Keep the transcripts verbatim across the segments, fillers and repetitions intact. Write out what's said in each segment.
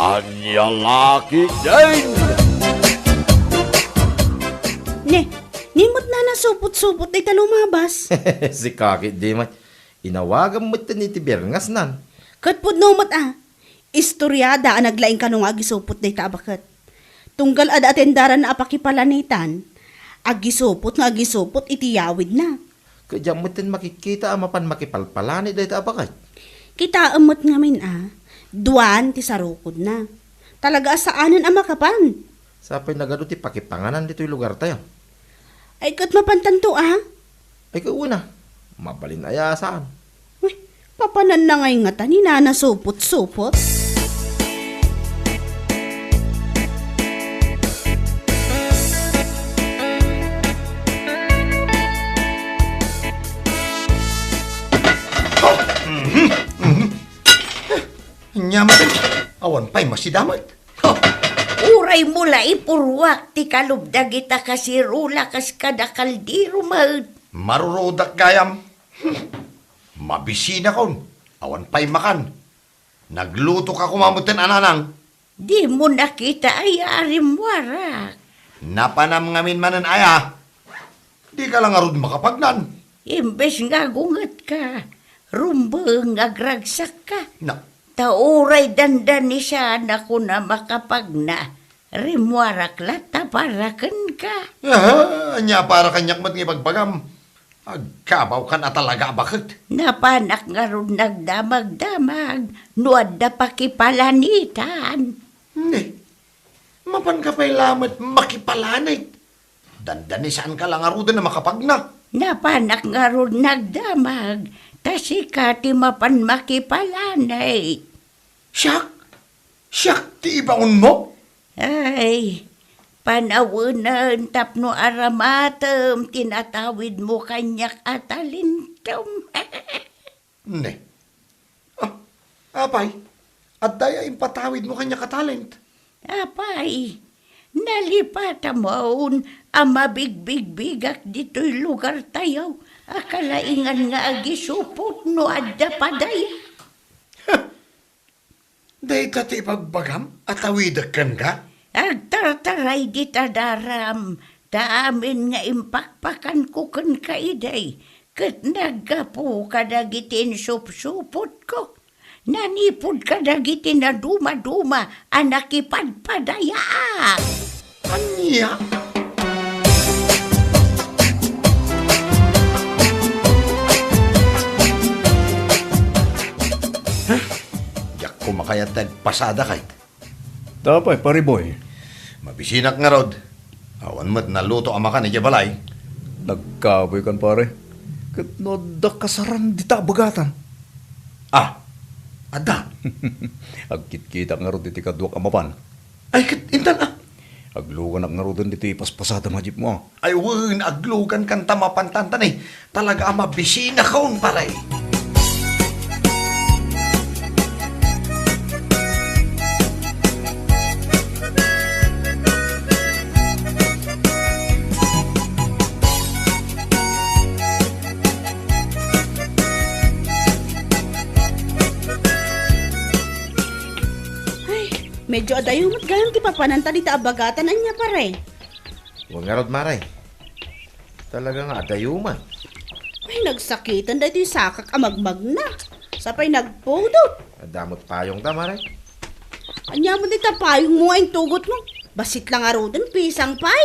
Ania la ketdin? Ne, ni met a nasupot-supot dayta lumabas. Sika ketdi met. Inawagam metten iti bierngesnan. Ket pudno met a, istoriada a naglaing kano nga agisupot dayta a baket. Tunggal adda atendaranna a pakipalanitan, agisupot nga agisupot iti yawidna. Ket diak metten makitkita a mapan makipalpalanit dayta a baket. Kitaem met ngamin a, duan ti sarukodna. Talaga a saanen a makapan. Sapay nagadu ti pakipanganan ditoy lugartayo. Ay, ket mapantanto a? Ay, ket wen a. Mabalin aya a saan. Uy, papananna ngay ngata ni Nana Supot-supot? Ania met, awan pay masidamet. Huh! Uraymo la ipurruak ti kalub dagita kaserola kas kada kaldero met. Marurudak gayam. Mabisinakon. Awan pay makan. Naglutoka koma metten a nanang. Dimo nakita aya a rimmuarak? Napanam ngamin manen aya. Dika la ngarud makapagnan. Imbes nga agungetka, rumbeng nga agragsakka. Na. Ta uray dandanisanakon a makapagna, rimmuarak latta para kenka. Aha, ania para kaniak met nga ibagbagam? Agkabawkan a talaga a baket. Napanak ngarud nagdamagdamag no adda pakipalanitan. Ne, mapanka pay lamet makipalanit. Dandanisanka la ngaruden a makapagna. Napanak ngarud nagdamag, ta sika ti mapan makipalanit. Siak? Siak ti ibaonmo? Ay, panawenen tapno aramatem ti natawidmo kaniak a talentom. Ne. Ah, apay, adda aya impatawidmo kaniak a talent? Apay, nalipatamon a mabigbigbigak ditoy lugartayo a kalaingan nga agisupot no adda padaya. Dayta ti ibagbagam a tawidek kenka? Agtartaray dita daram, ta amin nga impakpakanko kenka idi, ket naggapu kadagiti insupsupotko. Nanipud kadagiti nadumaduma a nakipadpadayaak. Ania? Huh? Diak koma kayat ti agpasada kayat. Apay, Pare Boy? Mabisinak ngarud. Awan met naluto a makan idiay balay. Nagkabuy kan, pare. Ket no adda kasaran dita a bagatan? Ah, adda. Agkitkitak ngarud iti kaduak a mapan. Ay, ket intan, ah. Agluganak ngaruden ditoy paspasada nga jeepmo. Ay, wen, aglugankan ta mapantan, tani. Talaga a mabisinakon, pare. Ay, medyo adayo met gayam ti papananta dita a bagatan, ania, pare? Wen ngarud, mare. Talaga nga adayo met. Ay, nagsakiten daytoy sakak a magmagna. Sapay nagpudot. Adda met payongta, mare. Ania met dayta payongmo nga intugotmo? Bassit la ngaruden, pisang pay.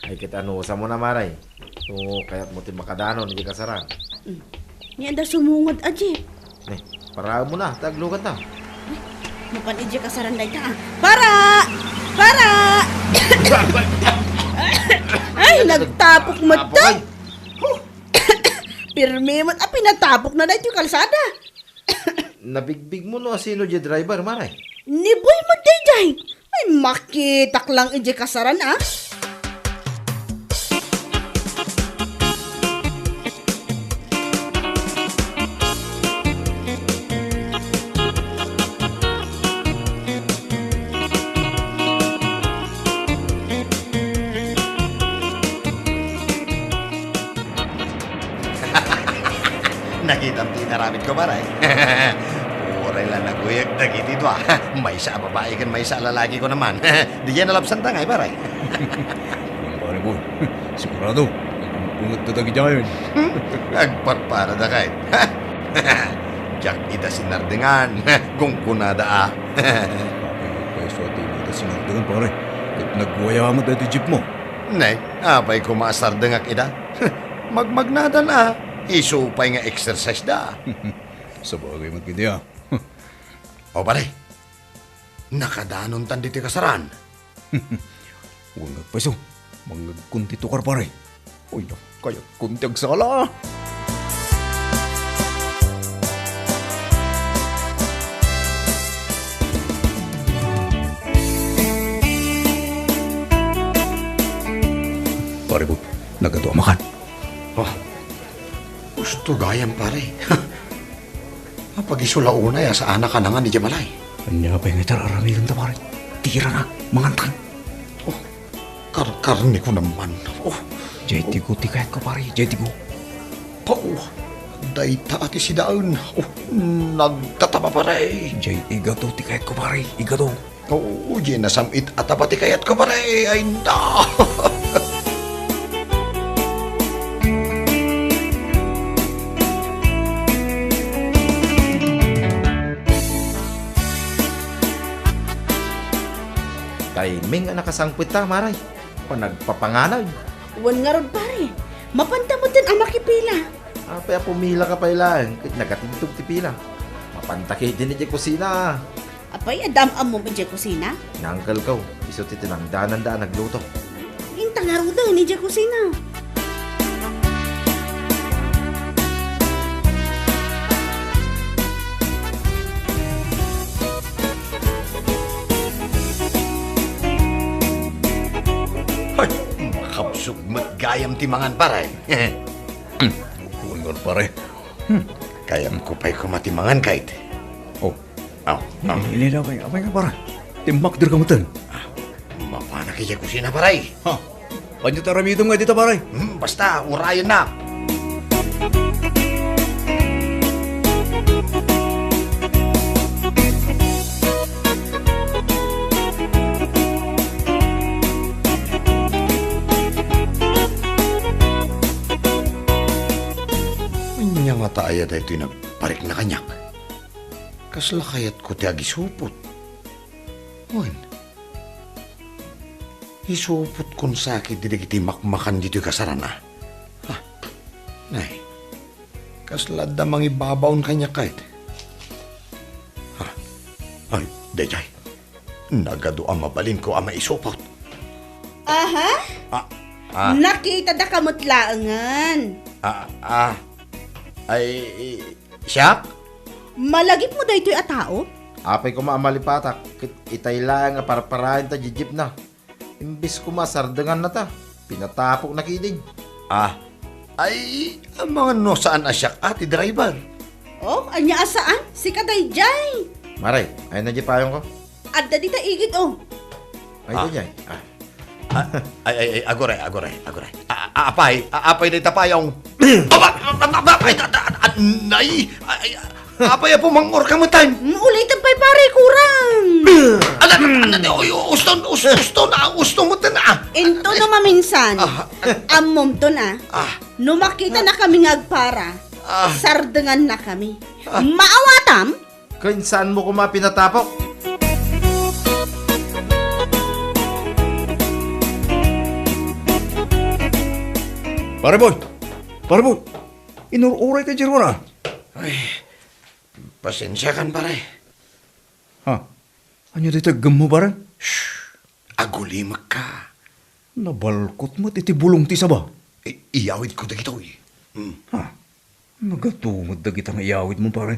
Ay, ket anusam na, mare. No kayatmo ti makadanon iti kasaran. Mm. Ni adda sumungod a jeep. Ne, paraemmo na, ta agluganta. Mapan idiay kasaran dayta, ah. Para! Para! Ay, nagtapok met ta. Ay. Huh. Pirmi met a pinatapokna daytoy kalsada. Nabigbigmo no asino diay driver, mare? Ni Boy met daydiay. Ay, makitak lang idiay kasaran, ah. Nakitam ti inaramidko, pare. Uray Naguyag dagiti dua. Maysa a babai ken maysa a lalaki ko naman. Diay nalabsanta ngay, pare? Wen, pare boy. Sigurado, nagbungod ta dagidiay. Hmm? Agparparada kay. Diak ida sinardengan. Gunggonada a. Apay, apay, so, di mo ida sinardengan, pare. Ket nagwaya met daytoy jeep mo. Ne, apay koma a sardengak ida? Magmagnadan a. Isu pay nga exercise da. Sabagay met kadi a. O, pare, nakadanontan ditoy kasaran. Wen, agpayso, mangngegkon ti tukar, pare. Oy, kayat kon ti agsala. Pare boy, nagadu a makan. Oh, gusto gayam, pare. Apagiso la unay a saanak a nangan idiay balay. Ania pay nga ti ar-aramidenta, pare? Tira na, mangantan. Oh, karkarne ko naman. Oh. Jay ti go ti kayatko, pare. Jay ti go. Pao, dayta a ti sidaen. Oh, nagtataba, pare. Jay igato ti kayatko, pare. Igato. Oo, diay nasam-it a taba ti kayatko, pare. Ay, na! Timing a nakasangpet ta, maray. Panagpapanganay. Wen ngarud, pare. Mapanta metten a makipila. Apay a pumilaka pay laeng ket nagatindog ti pila? Mapanta ketdi idiay kusina. Apay, adda am-ammom idiay kusina? Ni uncle ko, isu ti tinangdananda a nagluto. Inta ngaruden idiay kusina. Ay, makabsog met gayam ti mangan, pare. Hmm, wen ngarud, pare. Hmm, kayatko pay koma ti mangan, kayat. Oh. Oh, oh. Ni, ni, ni, apay, apay nga, pare? Timmakder ka metten. Ah, mapanak idiay kusina, pare. Ha? Ania ti aramidem nga dita, pare? Hmm, basta, urayennak. Ania ngata aya daytoy nagparikna kaniak? Kasla kayatko ti agisupot. Wen, isupotkon sa ketdi dagiti makmakan ditoy kasaran a. Ah, nay, kasla adda mangibabaon kaniak, kayat. Ah, ay, daydiay. Nagadu a mabalinko a maisupot. Aha? Ah, ah. Nakitadaka met laengen. Ah, ah. Ay, i-, siak? Malagipmo daytoy a tao? Apay koma a malipatak, ket itay laeng a parparaen ta jijipna. Imbes koma a sardenganna ta, pinatapokna ketdin. Ah, ay, amangan no saan a siak a ti driver. Oh, ania a saan? Sika daydiay. Maray, ay na di payongko. Adda dita igid, oh. Ay, ah. Daydiay. Ah. Ah, ay, ay, ay, aguray, aguray, aguray. A-, a-, apay, a-, apay dayta payong. Aba, aba, aba, ay, da, da, da, nay, ay, ay, apay a pumang-orka metten? Mm, ulitan pay, pare, kurang. Ala, ala, ala, oy, uston, us-, uston, ah, uston metten, ah. Into no maminsan, ah, ammomton, ah. Ah. No makitanakami nga agpara, ah, sardengannakami. Ah. Maawatam? Ken saanmo koma pinatapok? Pare Boy! Pare Boy! Inur-uray ka, Gerwar, a. Ay, pasensiakan, pare. Ha? Ania daytoy aggemmo, pare? Shh! Agulimekka. Nabalkot met iti bulong ti saba. I-, iyawidko dagitoy. Hmm. Ha? Nagadu met dagita nga iyawidmo, pare.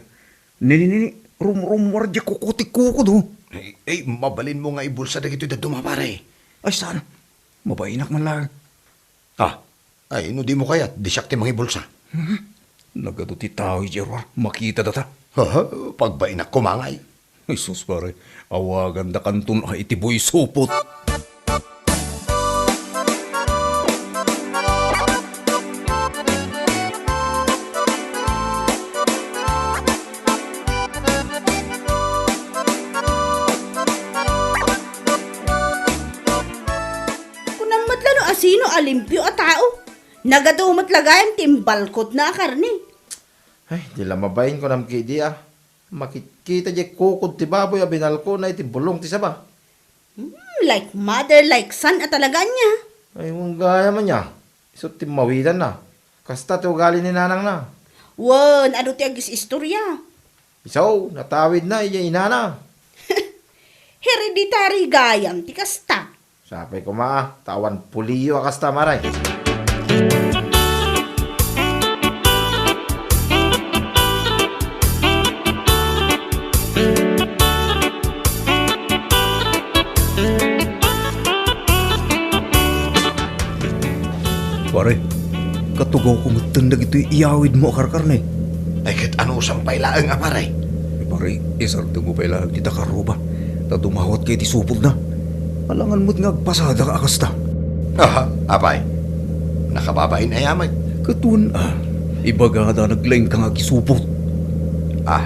Nini, nini, rumrummuar diay kuko ti kuko, do. Ay, ay, mabalinmo nga ibulsa dagitoy dadduma, pare. Ay, saan? Mabainak man laeng. Ah, ay, no dimo kayat, di siak ti mangibulsa. Hmm? Nagadu ti tao idiay ruar, makita data. Haha, pagbainak koma ngay. Jesus, pare, awagandakanton a iti buy supot. a limpio a tao. Nagadu met la gayam ti imbalkotna a karne. Ay, di la mabain kunam kadi a. Makitkita diay kukod ti baboy a binalkona iti bulong ti saba. Hmm, like mother, like son a talaga ania. Ay, wen gayam ania. Isu ti mawidanna. Kasta ti ugali ni nanangna. Wen, adu ti agis-istorya. Isu, natawidna idiay inana. Hereditary gayam ti kasta. Sapay koma, ta awan puliyo a kasta, Mare. Pare, katugawko metten dagitoy iyawidmo a karkarne. Ay, ket anusam pay laeng a pare? Ay, pare, isardengmo pay laeng ti takaruba, ta dumawat kay ti supotna. Alangan met nga agpasadak a kasta. Aha, apay? Nakababain aya met? Ket wen a, ibagada naglaing ka nga agisupot. Ah,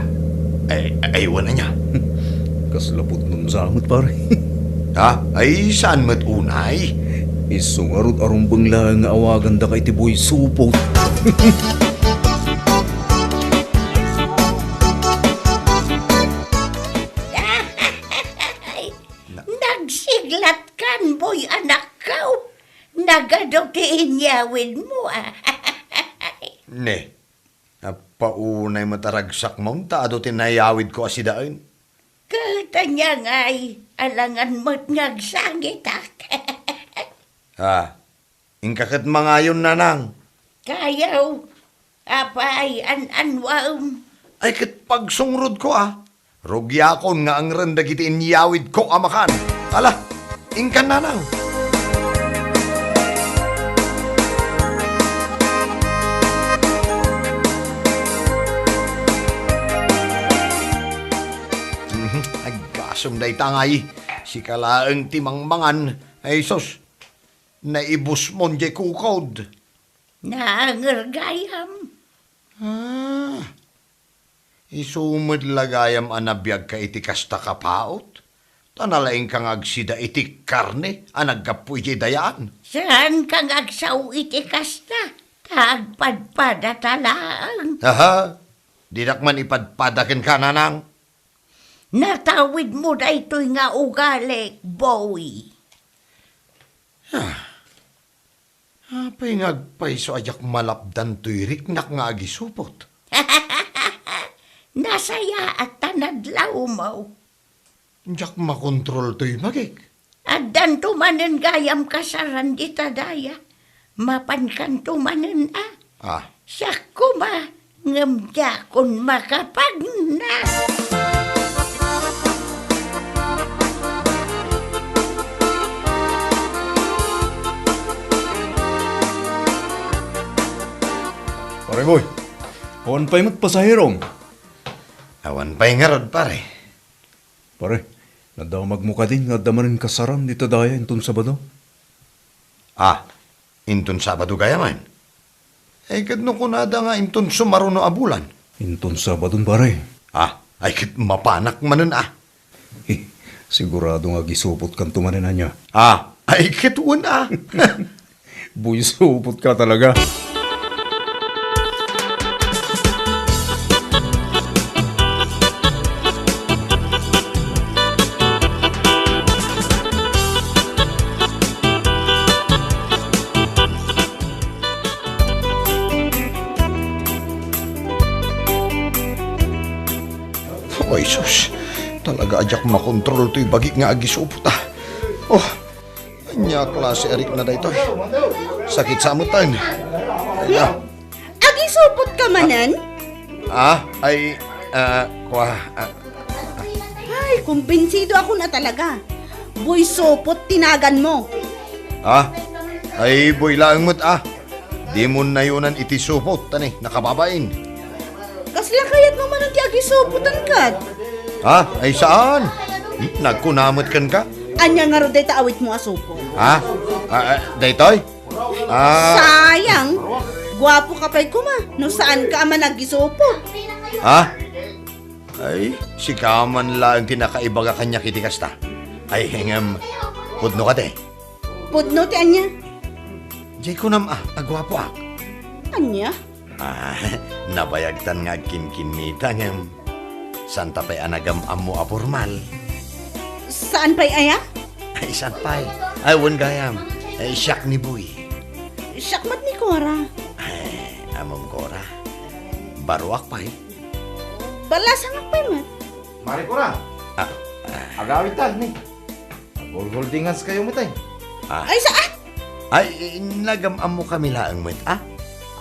ay, ay, wen ania? Kasla putnon sa met, pare. Ha? Ay, saan met unay? Isu ngarud a rumbeng laeng nga awagandaka iti boy supot. Na- Nagsiglatkan, boy anakko. Nagadu ti inyawidmo, a. Ne, appaunay met a ragsakmon ta adu ti nayawidko a sidaen. Ket ania ngay, alangan met nga agsangitak. Ah, inka ket mangayon, nanang. Kayaw, apay, an-anwam. Ay, ket pagsungrudko, a. Rugiakon nga angren dagiti inyawidko a makan. Ala, inkan, nanang. Mhm, aggasem dayta ngay. Sika laeng ti mangmangan. Ay, sus, naibusmon diay kukod. Naanger gayam. Ah, isu met la gayam a nabiagka iti kasta kapaut, ta nalaingka nga agsida iti karne a naggapu idiay dayaan. Saanka nga agsao iti kasta, ta agpadpadata laeng. Aha, dinak man ipadpada kenka, nanang. Natawidmo daytoy nga ugalik, boy. Ah, apay nga agpayso a diak malapdan toy riknak nga agisupot? Nasayaat ta nadlawmo. Diak makontrol toy bagik. Addanto manen gayam kasaran dita daya. Mapankanto manen a. Ah. Siak koma, ngem diakon makapagna. Pare boy, awan pay met pasaherom? Awan pay ngarud, pare. Pare, nadamagmo kadi nga adda manen kasaran dita daya inton Sabado? Ah, inton Sabado gayam? Ay, ket no kunada nga inton sumaruno a bulan? Inton Sabadon, pare. Ah, ay, ket mapanak manen, a. Sigurado nga agisupotkanto manen ania. Ah, ay, ket wen, a. Buy supotka talaga. Oy, sus. Talaga a diak makontrol toy bagik nga agisupot, a. Oh, ania a klase a rikna daytoy? Sakit sa amutan. Ay, a. Agisupotka manen? Ah, ay, ah, kua, ah. Ay, kumbinsido akon a talaga. Buy supot ti naganmo. Ah, ay, buy laeng met, a. Dimo nayonan iti supot, ta ni, nakababain. Kasla kayatmo manen ti agisupotan ket? Ha? Ay, saan? Hmm, nagkuna met kenka? Ania ngarud dayta awitmo a supot? Ha? Ah, ah, daytoy? Ah. Sayang! Guapoka pay koma no saanka a managisupot. Ha? Ay, sika man laeng ti nakaibaga kaniak iti kasta. Ay, ngem, pudno kadi? Pudno ti ania? Jay kunam a, aguapoak. Ania? Ah, nabayagtan nga agkinkinnita ngem saan ta pay a nagam-ammo a pormal. Saan pay aya? Ay, saan pay? Ay, wen gayam. Ay, siak ni Boy. Siak met ni Cora. Ay, amom Cora. Baroak pay. Balasangak pay met. Mari Cora. Ah, ah. Agawidta, ni. Agulhuldingankayo met ay. Ah. Ay, saan? Ay, eh, nagam-ammo kami laeng met, ah.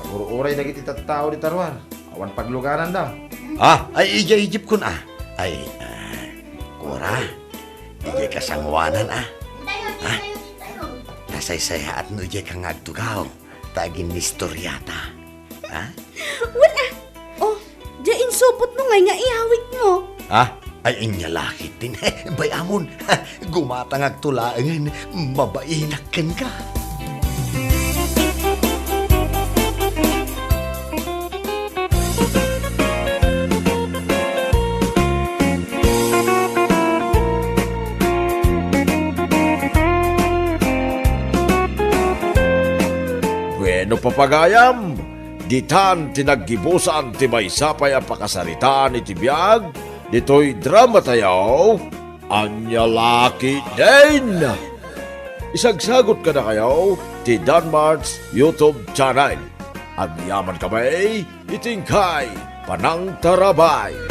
Agur-uray dagiti tattao dita ruar. Awan paglugananda. Ah, ay, idiay jeepkon, ah. Ay, ah, Cora, idiay kasangoanan, ah. Ah, nasaysayaat no idiay ka nga agtugaw. Ta aginnistoriata. Ha? Wen, ah. Oh, diay insupotmo ngay nga iyawidmo. Ha? Ay, inya la ketdin. Bay-amon. Gumatangakto laengen. Mabainak kenka. Bueno, papagayam, ditan ti naggibusan ti maysa pay a pakasaritaan iti biag ditoy dramatayo, Ania la ketdin. Isagsagot kadakayo ti Danmart's YouTube channel. Agyamankami iti inkay panangtarabay.